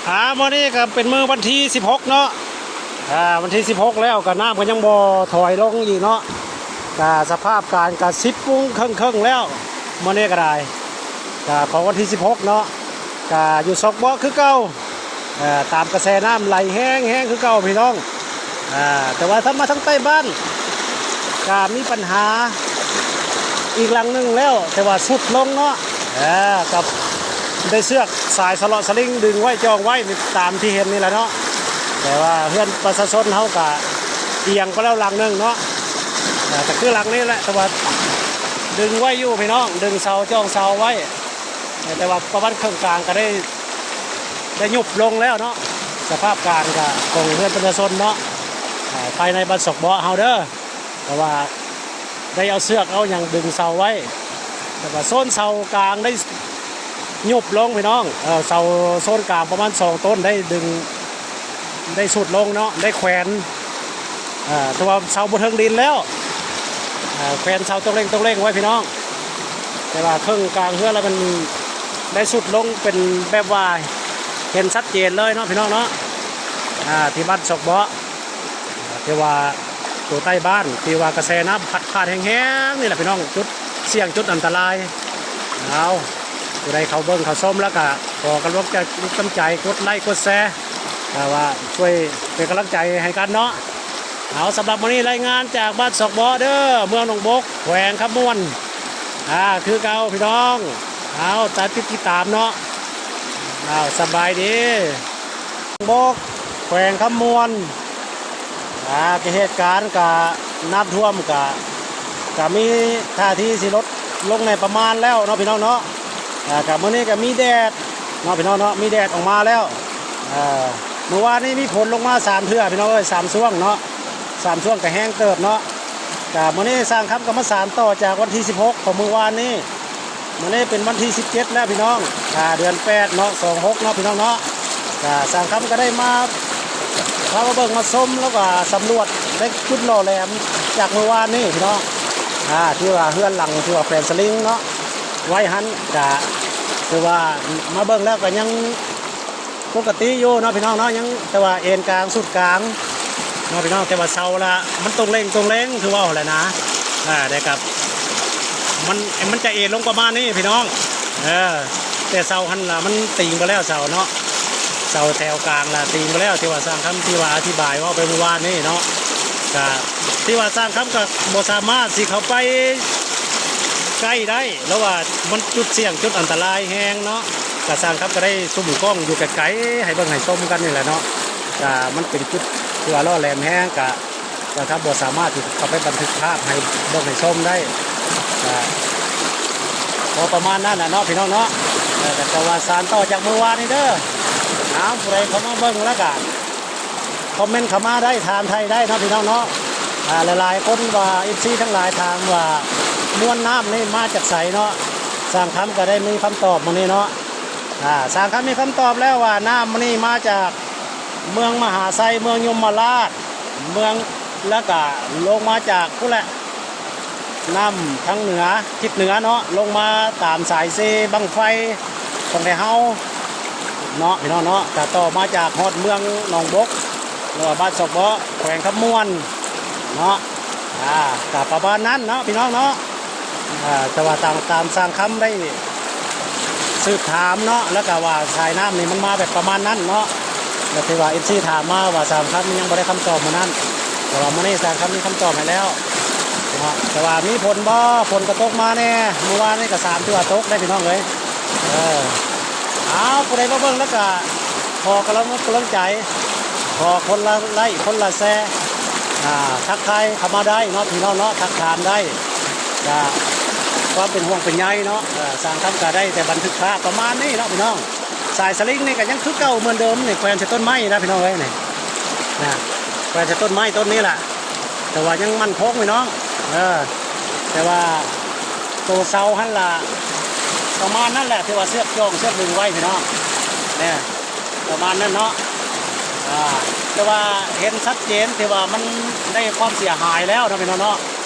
ອ່າ ມື້ນີ້ກໍເປັນມື້ວັນທີສິບຫົກເນາະ ອ່າ ວັນທີສິບຫົກແລ້ວ ກໍນ້ຳກໍຍັງບໍ່ຖອຍລົງອີກເນາະ ກໍສະພາບການກໍສິບໂມງເຄິ່ງໆແລ້ວ ມື້ນີ້ກໍໄດ້ ກໍຂອງວັນທີສິບຫົກເນາະ ກໍຢູ່ຊອກເບາະຄືເກົ່າ ເອີ ຕາມກະແສນ້ຳໄຫຼແຮງໆຄືເກົ່າພີ່ນ້ອງ ອ່າ ແຕ່ວ່າຖ້າມາທາງໃຕ້ບ້ານ ກະມີປັນຫາອີກຫຼັງໜຶ່ງແລ້ວ ແຕ່ວ່າຊຸດລົງເນາະ ເອີ ກັບໄດ້ເຊືອກສາຍສະເລາະສະລິງດຶງໄວ້ຈ່ອງໄວ້ ຕາມທີ່ເຫັນນີ້ແຫຼະເນາະ ແຕ່ວ່າເຮືອນປະຊາຊົນເຮົາກະອຽງໄປແລ້ວຫຼັງໜຶ່ງເນາະ ເອີ ກະຄືຫຼັງນີ້ແຫຼະ ແຕ່ວ່າດຶງໄວ້ຢູ່ພີ່ນ້ອງ ດຶງເສົາ ຈ່ອງເສົາໄວ້ ແຕ່ວ່າປະມານເຄິ່ງກາງກະໄດ້ ໄດ້ຍຸບລົງແລ້ວເນາະ ສະພາບການກະຂອງເຮືອນປະຊາຊົນເນາະ ອ່າ ພາຍໃນບ້ານຊອກເບາະເຮົາເດີ ເພາະວ່າໄດ້ເອົາເຊືອກເອົາຫຍັງດຶງເສົາໄວ້ ແລ້ວກະໂຊນເສົາກາງໄດ້ຍຸບລົງພີ່ນ້ອງ ເອີ ເສົາໂຊນກາງປະມານສອງຕົ້ນໄດ້ດຶງ ໄດ້ຊຸດລົງເນາະ ໄດ້ແຂວນ ເອີ ແຕ່ວ່າເສົາບໍ່ເຖິງດິນແລ້ວ ເອີ ແຂວນເສົາຕົງເຫຼັ່ງໆໄວ້ພີ່ນ້ອງ ແຕ່ວ່າເຄິ່ງກາງເຮືອນລະມັນໄດ້ຊຸດລົງເປັນແບບວ່າເຫັນຊັດເຈນເລີຍເນາະພີ່ນ້ອງເນາະ ອ່າ ທີ່ບ້ານຊອກເບາະ ທີ່ວ່າໂຕໃຕ້ບ້ານ ທີ່ວ່າກະແສນ້ຳພັດພາດແຮງໆນີ້ແຫຼະພີ່ນ້ອງ ຈຸດສ່ຽງ ຈຸດອັນຕະລາຍ ເອົາ ຜູ້ໃດເຂົ້າເບິ່ງເຂົ້າຊົມແລ້ວກະຂໍກຳລັງໃຈ ກຳລັງໃຈ ກົດໄລກ໌ ກົດແຊ ແຕ່ວ່າຊ່ວຍເປັນກຳລັງໃຈໃຫ້ກັນເນາະ ເອົາ ສຳລັບມື້ນີ້ລາຍງານຈາກບ້ານຊອກເບາະເດີ ເມືອງໜອງບົກ ແຂວງຄຳມ່ວນ ອ່າ ຄືເກົ່າພີ່ນ້ອງ ເອົາ ຕາມຕິດຕິດຕາມເນາະ ເອົາ ສະບາຍດີ ໜອງບົກ ແຂວງຄຳມ່ວນ ອ່າ ກະເຫດການກະນ້ຳຖ້ວມກະ ກະມີທ່າທີຊິລົດລົງແດ່ປະມານແລ້ວເນາະພີ່ນ້ອງເນາະ ອ່າ ກະມື້ນີ້ກະມີແດດເນາະພີ່ນ້ອງເນາະ ມີແດດອອກມາແລ້ວ ເອີ ມື້ວານນີ້ມີຝົນລົງມາສາມເທື່ອພີ່ນ້ອງເອີຍ ສາມຊ່ວງເນາະ ສາມຊ່ວງກະແຮງເຕີບເນາະ ກະມື້ນີ້ຊ່າງຄຳກໍມາສານຕໍ່ຈາກວັນທີສິບຫົກຂອງມື້ວານນີ້ ມື້ນີ້ເປັນວັນທີສິບເຈັດແລ້ວພີ່ນ້ອງ ອ່າ ເດືອນແປດເນາະ ສອງຫົກເນາະພີ່ນ້ອງເນາະ ກະຊ່າງຄຳກໍໄດ້ມາ ພາມາເບິ່ງມາຊົມ ແລ້ວກໍສຳຫຼວດໃນຈຸດຫຼໍ່ແຫຼມຈາກມື້ວານນີ້ພີ່ນ້ອງ ອ່າ ທີ່ວ່າເຮືອນຫຼັງທີ່ວ່າແຂວນສະລິງເນາະ ໄວ້ຫັ້ນ ກະຖືວ່າມາເບິ່ງແລ້ວກໍຍັງ ປົກກະຕິຢູ່ເນາະພີ່ນ້ອງເນາະ ຍັງແຕ່ວ່າເອນກາງສຸດກາງເນາະພີ່ນ້ອງ ແຕ່ວ່າເສົາລະມັນຕົງເຫຼັ່ງຕົງເຫຼັ່ງຄືເວົ້າຫັ້ນແຫຼະນະ ອ່າ ແຕ່ກັບ ມັນ ມັນຈະເອນລົງປະມານນີ້ພີ່ນ້ອງ ເອີ ແຕ່ເສົາຫັ້ນລະມັນຕີງໄປແລ້ວເສົາເນາະ ເສົາແຖວກາງລະຕີງໄປແລ້ວ ທີ່ວ່າຊ່າງຄຳທີ່ວ່າອະທິບາຍເວົ້າໄປມື້ວານນີ້ເນາະ ກະ ທີ່ວ່າຊ່າງຄຳກໍບໍ່ສາມາດຊິເຂົ້າໄປໃກ້ໄດ້ ແລ້ວວ່າມັນຈຸດສ່ຽງຈຸດອັນຕະລາຍແຮງເນາະ ກໍຊ່າງຄຳກໍໄດ້ຊຸມກ້ອງຢູ່ໄກໆ ໃຫ້ເບິ່ງໃຫ້ຊົມກັນນີ້ແຫຼະເນາະ ກໍມັນເປັນຈຸດທີ່ວ່າຫຼໍ່ແຫຼມແຮງ ກໍ ກໍຖ້າບໍ່ສາມາດທີ່ເຂົ້າໄປບັນທຶກພາບໃຫ້ເບິ່ງໃຫ້ຊົມໄດ້ ກໍ ພໍປະມານນັ້ນແຫຼະເນາະພີ່ນ້ອງເນາະ ເອີ ກໍແຕ່ວ່າສານຕໍ່ຈາກມື້ວານນີ້ເດີ ເອົາ ຜູ້ໃດເຂົ້າມາເບິ່ງແລ້ວກໍ ຄອມເມັນເຂົ້າມາໄດ້ ຖາມໄຖ່ໄດ້ເນາະພີ່ນ້ອງເນາະ ອ່າ ຫຼາຍໆຄົນວ່າ ເອັຟຊີ ທັງຫຼາຍຖາມວ່າ ມວນນ້ຳນີ້ມາຈາກໃສເນາະ ຊ່າງຄຳກໍໄດ້ມີຄຳຕອບມື້ນີ້ເນາະ ອ່າ ຊ່າງຄຳມີຄຳຕອບແລ້ວວ່າ ນ້ຳນີ້ມາຈາກເມືອງມະຫາໄຊ ເມືອງຍົມມະລາດ ເມືອງ ແລ້ວກະລົງມາຈາກພຸ້ນແຫຼະ ນ້ຳທາງເໜືອ ທິດເໜືອເນາະ ລົງມາຕາມສາຍເຊບັ້ງໄຟຂອງໄທເຮົາເນາະ ພີ່ນ້ອງເນາະ ກະຕໍ່ມາຈາກຮອດເມືອງໜອງບົກ ຫຼືວ່າບ້ານຊອກເບາະ ແຂວງຄຳມ່ວນເນາະ ອ່າ ກະປະມານນັ້ນເນາະ ພີ່ນ້ອງເນາະ ອ່າ ແຕ່ວ່າຕາມ ຕາມຊ່າງຄຳໄດ້ ສືບຖາມເນາະ ແລ້ວກະວ່າສາຍນ້ຳນີ້ມັນມາແບບປະມານນັ້ນເນາະ ແລ້ວທີ່ວ່າ ເອັຟຊີ ຖາມມາວ່າ ຊ່າງຄຳຍັງບໍ່ໄດ້ຄຳຕອບມື້ນັ້ນ ແຕ່ວ່າມື້ນີ້ຊ່າງຄຳມີຄຳຕອບໃຫ້ແລ້ວເນາະ ແຕ່ວ່າມີຝົນບໍ່? ຝົນກໍຕົກມາແດ່ ມື້ວານນີ້ກໍສາມເທື່ອຕົກໄດ໋ ພີ່ນ້ອງເອີຍ ເອີ ເອົາ ຜູ້ໃດມາເບິ່ງແລ້ວກະ ຂໍກຳລັງ ກຳລັງໃຈ ຂໍຄົນລະໄລ້ ຄົນລະແຊ ອ່າ ທັກທາຍເຂົ້າມາໄດ້ເນາະ ພີ່ນ້ອງເນາະ ທັກຖາມໄດ້ ກະຄວາມເປັນຫ່ວງເປັນໃຍເນາະ ເອີ ຊ່າງຄຳກະໄດ້ແຕ່ບັນທຶກພາບປະມານນີ້ເນາະ ພີ່ນ້ອງ ສາຍສະລິງນີ້ກະຍັງຄືເກົ່າເໝືອນເດີມນີ້ ແຂວນໃສ່ຕົ້ນໄມ້ນະ ພີ່ນ້ອງເອີຍ ນີ້ນະ ແຂວນໃສ່ຕົ້ນໄມ້ຕົ້ນນີ້ລະ ແຕ່ວ່າຍັງໝັ້ນຄົງ ພີ່ນ້ອງ ເອີ ແຕ່ວ່າໂຕເສົາຫັ້ນລະ ປະມານນັ້ນແຫຼະ ທີ່ວ່າເຊືອກຈ່ອງ ເຊືອກດຶງໄວ້ ພີ່ນ້ອງ ແນ່ ປະມານນັ້ນເນາະ ອ່າ ແຕ່ວ່າເຫັນຊັດເຈນ ທີ່ວ່າມັນໄດ້ຄວາມເສຍຫາຍແລ້ວເນາະ ພີ່ນ້ອງເນາະ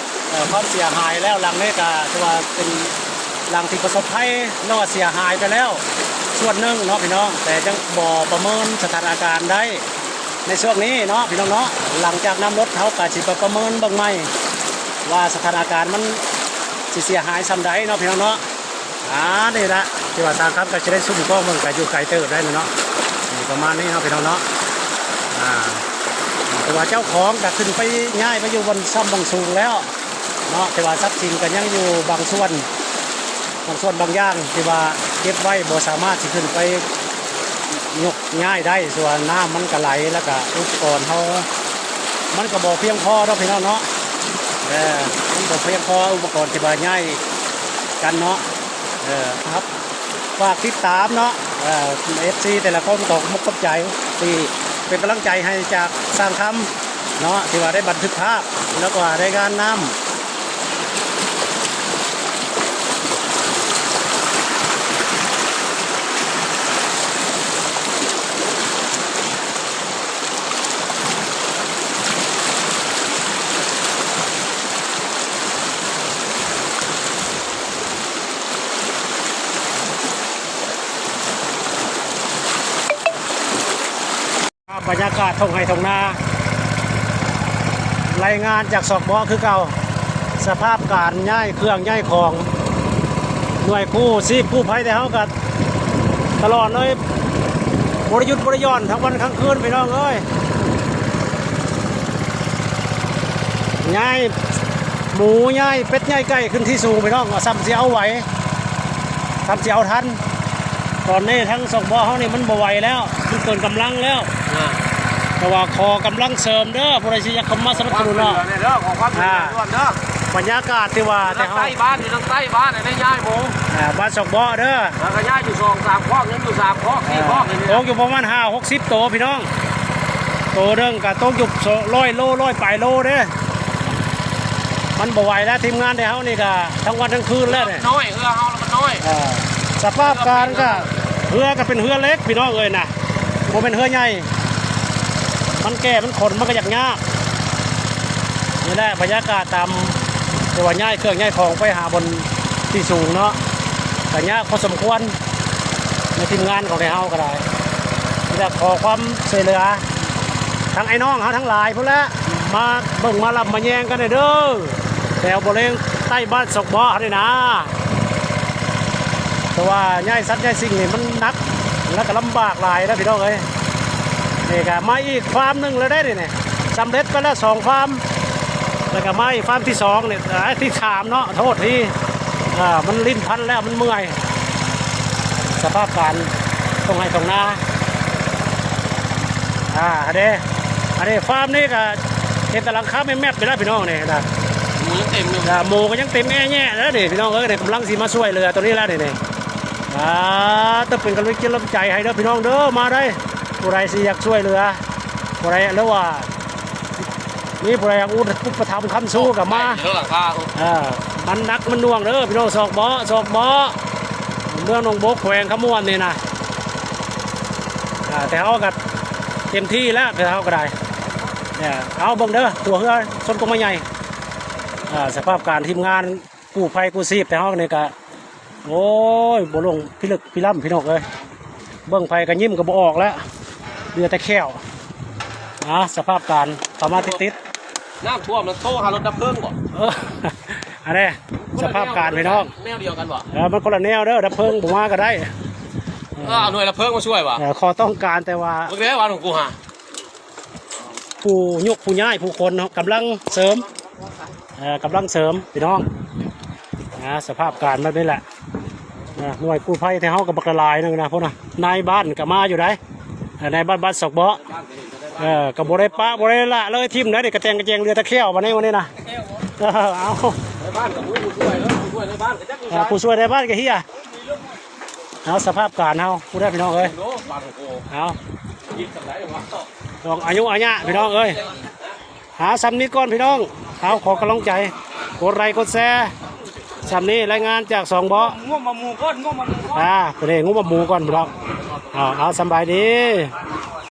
ເອີ ຄວາມເສຍຫາຍແລ້ວ ຫຼັງນີ້ກະຖືວ່າເປັນ ຫຼັງທີ່ປະສົບໄພ ຫຼືວ່າເສຍຫາຍໄປແລ້ວ ສ່ວນໜຶ່ງເນາະພີ່ນ້ອງ, ແຕ່ຍັງບໍ່ປະເມີນສະຖານະການໄດ້ໃນຊ່ວງນີ້ເນາະພີ່ນ້ອງເນາະ. ຫຼັງຈາກນ້ຳລົດ ເຮົາກໍຊິໄປປະເມີນເບິ່ງໃໝ່ວ່າສະຖານະການມັນຊິເສຍຫາຍສ່ຳໃດເນາະພີ່ນ້ອງເນາະ. ອ່າ ນີ້ລະ ທີ່ວ່າຊ່າງຄຳກໍຊິໄດ້ຊູມກ້ອງເບິ່ງ ກໍຢູ່ໄກເຕີບໄດ້ເນາະ. ນີ້ປະມານນີ້ເນາະພີ່ນ້ອງເນາະ. ອ່າ ແຕ່ວ່າເຈົ້າຂອງກໍຂຶ້ນໄປ ຍ້າຍໄປຢູ່ບ່ອນຊໍ້າບ່ອນສູງແລ້ວເນາະ, ແຕ່ວ່າຊັບສິນກໍຍັງຢູ່ບາງສ່ວນ ບາງສ່ວນບາງຢ່າງທີ່ວ່າເກັບໄວ້ ບໍ່ສາມາດຊິຂຶ້ນໄປຍົກຍ້າຍໄດ້, ສ່ວນນ້ຳມັນກໍໄຫຼ ແລ້ວກໍອຸປະກອນເຮົາມັນກໍບໍ່ພຽງພໍເນາະພີ່ນ້ອງເນາະ. ເອີ ມັນບໍ່ພຽງພໍອຸປະກອນທີ່ວ່າຍ້າຍກັນເນາະ. ເອີ ຄັບ ຝາກຕິດຕາມເນາະ ເອີ ເອັຟຊີແຕ່ລະຄົນ ຂອບອົກຂອບໃຈທີ່ເປັນກຳລັງໃຈໃຫ້ຈາກຊ່າງຄຳເນາະ ທີ່ວ່າໄດ້ບັນທຶກພາບ ແລ້ວກໍໄດ້ງານນ້ຳ ພາບບັນຍາກາດທົ່ງໄຮ່ທົ່ງນາ ລາຍງານຈາກຊອກເບາະຄືເກົ່າ. ສະພາບການຍ້າຍເຄື່ອງຍ້າຍຂອງ ໜ່ວຍກູ້ຊີບກູ້ໄພແຕ່ເຮົາກໍຕະຫຼອດເລີຍ ບໍ່ໄດ້ຢຸດບໍ່ໄດ້ຢ່ອນທັງວັນທັງຄືນພີ່ນ້ອງເອີຍ. ຍ້າຍໝູ ຍ້າຍເປັດ ຍ້າຍໄກ່ຂຶ້ນທີ່ສູງພີ່ນ້ອງ, ສ່ຳຊິເອົາໄຫວ ສ່ຳຊິເອົາທັນ. ຕອນນີ້ທັງຊອກເບາະເຮົານີ້ມັນບໍ່ໄຫວແລ້ວ ມັນເກີນກຳລັງແລ້ວ. ອ່າ ແຕ່ວ່າຂໍກຳລັງເສີມເດີ ຜູ້ໃດຊິຢາກເຂົ້າມາສະໜັບສະໜູນເນາະ. ຂໍຄວາມຊ່ວຍເຫຼືອແດ່ເດີ ຂໍຄວາມຊ່ວຍເຫຼືອດ່ວນເດີ. ອ່າ ບັນຍາກາດທີ່ວ່າ ຢູ່ທາງໃຕ້ບ້ານ ຢູ່ທາງໃຕ້ບ້ານ ໄດ້ຍ້າຍໝູ ອ່າ ບ້ານຊອກເບາະເດີ ແລ້ວກໍຍ້າຍຢູ່ສອງສາມຄອກ ຍັງຢູ່ສາມຄອກ ສີ່ຄອກ ອ່າ ນີ້ ຕົກຢູ່ປະມານຫ້າຫົກສິບໂຕພີ່ນ້ອງ. ໂຕໜຶ່ງກໍຕົກຢູ່ ສ- ຮ້ອຍໂລ ຮ້ອຍປາຍໂລເດ້. ມັນບໍ່ໄຫວແລ້ວ ທີມງານແຕ່ເຮົານີ້ກໍທັງວັນທັງຄືນແລ້ວນີ້ ນ້ອຍ ເຮືອເຮົາລະມັນນ້ອຍ. ເອີ ສະພາບການກໍ ເຮືອກໍເປັນເຮືອເລັກພີ່ນ້ອງເອີຍນະ ບໍ່ແມ່ນເຮືອໃຫຍ່. ມັນແກ່ມັນຂົນມັນກໍຢາກຍາກ. ນີ້ແຫຼະບັນຍາກາດຕາມທີ່ວ່າຍ້າຍເຄື່ອງຍ້າຍຂອງໄປຫາບ່ອນທີ່ສູງເນາະ ກໍຍາກພໍສົມຄວນ ໃນທີມງານຂອງໄທເຮົາກໍໄດ້. ນີ້ແຫຼະ ຂໍຄວາມຊ່ວຍເຫຼືອ ທັງໄອ້ນ້ອງເຮົາທັງຫຼາຍພຸ້ນແຫຼະ ມາເບິ່ງມາລຳມາແຍງກັນແດ່ເດີ ແຖວບໍລິເວນໃຕ້ບ້ານຊອກເບາະເຮົານີ້ນາ. ເພາະວ່າຍ້າຍສັດຍ້າຍສິ່ງນີ້ມັນໜັກ ແລ້ວກໍລຳບາກຫຼາຍນະພີ່ນ້ອງເອີຍ. ນີ້ກໍມາອີກຟາມໜຶ່ງແລ້ວເດ້ນີ້ ສຳເລັດໄປແລ້ວສອງຟາມ ແລ້ວກໍມາອີກຟາມທີສອງນີ້ ເອີ ທີສາມເນາະ ໂທດທີ ເອີ ມັນລີ້ນພັນແລ້ວ ມັນເມື່ອຍ ສະພາບການທົ່ງໄຮ່ທົ່ງນາ. ອ່າ ອັນນີ້ ອັນນີ້ຟາມນີ້ກໍເຫັນແຕ່ຫຼັງຄາແມັບໆໄປແລ້ວພີ່ນ້ອງນີ້ນະ ໝູຍັງເຕັມຢູ່ ອ່າ ໝູກໍຍັງເຕັມແອແຍະແລ້ວນີ້ພີ່ນ້ອງເອີຍ. ນີ້ກຳລັງຊິມາຊ່ວຍເຫຼືອຕົວນີ້ແລ້ວນີ້ ນີ້ ອ່າ ຕ້ອງເປັນກຳລັງຈິດກຳລັງໃຈໃຫ້ເດີພີ່ນ້ອງເດີ ມາໄດ້ ຜູ້ໃດຊິຢາກຊ່ວຍເຫຼືອ ຜູ້ໃດ ຫຼືວ່າມີຜູ້ໃດຢາກອຸປະຖຳຄ້ຳຊູກໍມາ ເອີ ມັນໜັກມັນໜ່ວງເດີພີ່ນ້ອງ. ຊອກເບາະ ຊອກເບາະ ເມືອງໜອງບົກ ແຂວງຄຳມ່ວນນີ້ນະ. ອ່າ ແຕ່ເຮົາກໍເຕັມທີ່ແລ້ວ ແຕ່ເຮົາກໍໄດ້ ເອົາເບິ່ງເດີ ຕົວເຮືອຊົນກົງໄມ້ໃຫຍ່. ອ່າ ສະພາບການທີມງານກູ້ໄພກູ້ຊີບແຕ່ເຮົານີ້ກໍ ໂອ້ຍ ບໍ່ລົງພິລຶກພິລຳພີ່ນ້ອງເອີຍ ເບິ່ງໃຜກໍຍິ້ມກໍບໍ່ອອກແລ້ວ ເຫຼືອແຕ່ແຂ້ວ. ອ່າ ສະພາບການເຂົ້າມາຕິດໆ ນ້ຳຖ້ວມແລ້ວໂທຫາລົດດັບເພີງບໍ? ເອີ ອັນນີ້ສະພາບການພີ່ນ້ອງ ແນວດຽວກັນບໍ? ເອີ ມັນຄົນລະແນວເດີ ດັບເພີງບໍ່ມາກໍໄດ້. ເອີ ເອົາໜ່ວຍດັບເພີງມາຊ່ວຍບໍ? ເອີ ຂໍຕ້ອງການແຕ່ວ່າ ເບິ່ງແດ່ວ່າຂອງກູຫາ ຜູ້ຍົກຜູ້ຍ້າຍຜູ້ຂົນເນາະ ກຳລັງເສີມ ເອີ ກຳລັງເສີມພີ່ນ້ອງ. ອ່າ ສະພາບການແບບນີ້ແຫຼະ ເອີ ໜ່ວຍກູ້ໄພແຖວເຮົາກໍບັກຫຼາຍໜຶ່ງນະ ພຸ້ນນະ ນາຍບ້ານກໍມາຢູ່ໃດ໋ ເອີ ນາຍບ້ານ ບ້ານຊອກເບາະ ເອີ ກໍບໍ່ໄດ້ປະບໍ່ໄດ້ລະເລີຍ ຖິ້ມໄດ້ ກະແຕງກະແຈງ ເຫຼືອແຕ່ແຂ້ວບັດນີ້ ມື້ນີ້ນະ. ເອີ ເອົາ ນາຍບ້ານກໍບໍ່ຮູ້ຜູ້ຊ່ວຍເດີ ຜູ້ຊ່ວຍນາຍບ້ານກໍຈັກຢູ່ໃສ ຜູ້ຊ່ວຍນາຍບ້ານກໍເຮີ້ອ. ເອົາ ສະພາບການເຮົາພຸ້ນນະພີ່ນ້ອງເອີຍ. ເອົາ ລອງອາຍຸອາຍະພີ່ນ້ອງເອີຍ ຫາສ່ຳນີ້ກ່ອນພີ່ນ້ອງ. ເອົາ ຂໍກຳລັງໃຈ ກົດໄລກົດແຊ ສ່ຳນີ້ລາຍງານຈາກສອງເບາະ ງວມໝູກ່ອນ ງວມໝູກ່ອນ ອ່າ ເພິ່ນເຮັດງວມໝູກ່ອນພີ່ນ້ອງ. ເອົາ ເອົາ ສຳບາຍດີ.